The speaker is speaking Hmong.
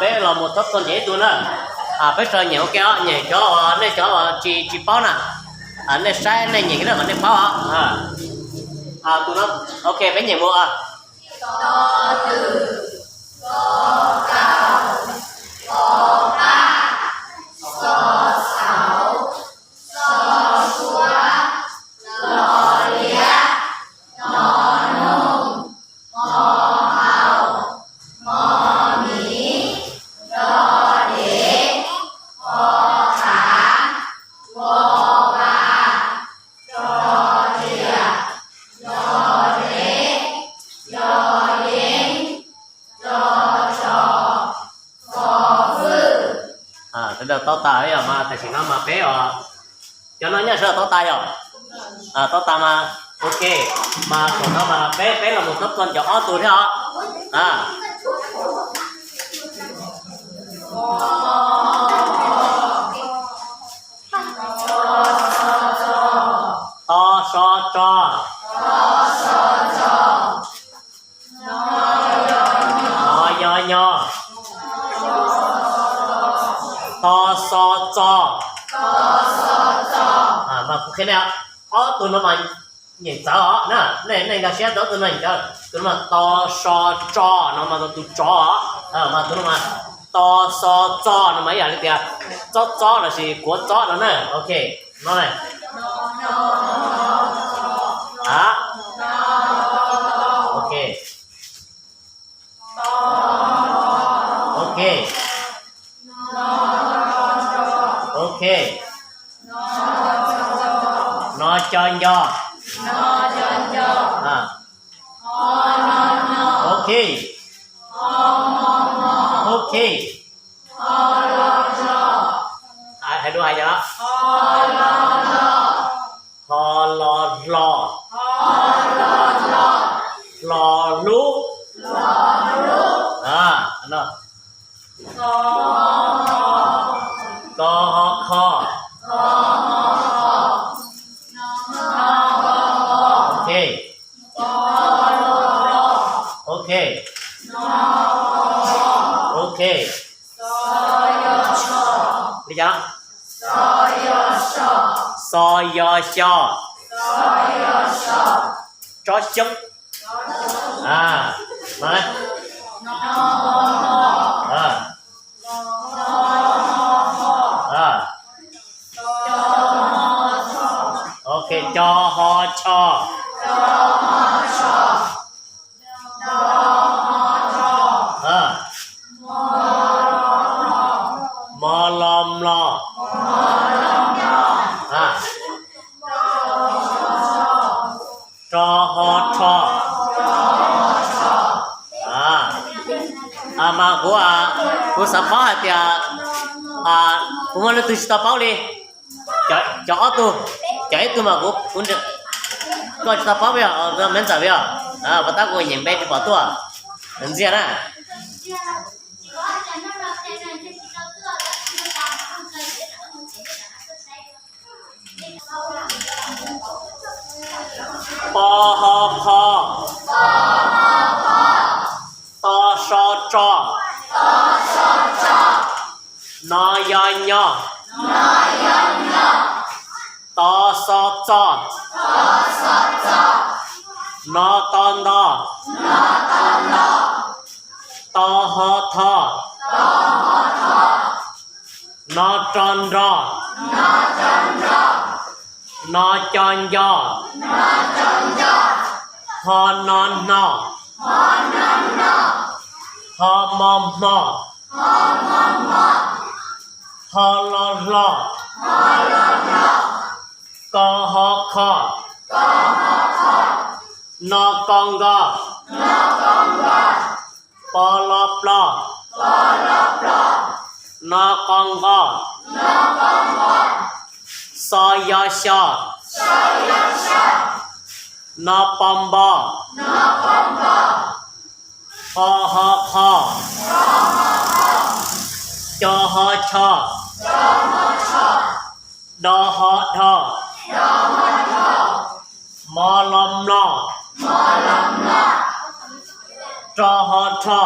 Peb los mus thoob txog ntawm ib tug na. Peb sawv nyeem ua ke os, nyeem cov uas nej cov uas tsis tsis paub na. Nej saib nej nyeem kiag na mas nej paub os. Ok, peb nyeem mus. Sawv daws tau tas yom, mas tam sim no mas peb os, cov no nyob sawv daws tau tas yom? Tau tas mas, ok, mas thaum no mas peb peb los mus thoob txog cov ob tug thiab os. To so tso. No yo nyo. To xo txo. Mas kuv qhia nej, ob tug no mas nyeem txawv os na, nej nkag siab rau ob tug no nyeem txawv. Tus no mas to so tso no mas tus tso, mas tus no mas to xo txo no mas ib yam li tias txob txob lossis kuav txob no na. Ok, no na. Ok. Ok. Ok. No co nco. Ok. Ok. Hais dua hais yom. Ho lo hlo. Hlo hlub. Ko ho kho. Ok. Ok. Ok. Li cas? Xo yo xyo. Tsob xyoob. Ok, co ho cho. Mo lo mlo. Ro ho rho. Mas kuv, kuv xav paub hais tias puas muaj leej twg tsis tau paub li? Cov ob tug, cov ib tug mas kuv, koj tsis tau paub yog me ntxawm yog, pas tab kuv nyeem npe tsis pom tuaj ntxiag na. Po ho pho. To so tso. No yo nyo. To xo txo. No to nto. To ho tho. No ro nro. No co nco. Ho no hno. Ho mo hmo. Ho lo hlo. Ko ho kho. No ko nko. Po lo plo. No qo nqo. Xo yo xyo. No po npo. Ho ho qho. Co ho cho. Do ho dho. Mo lo mlo. Ro ho rho.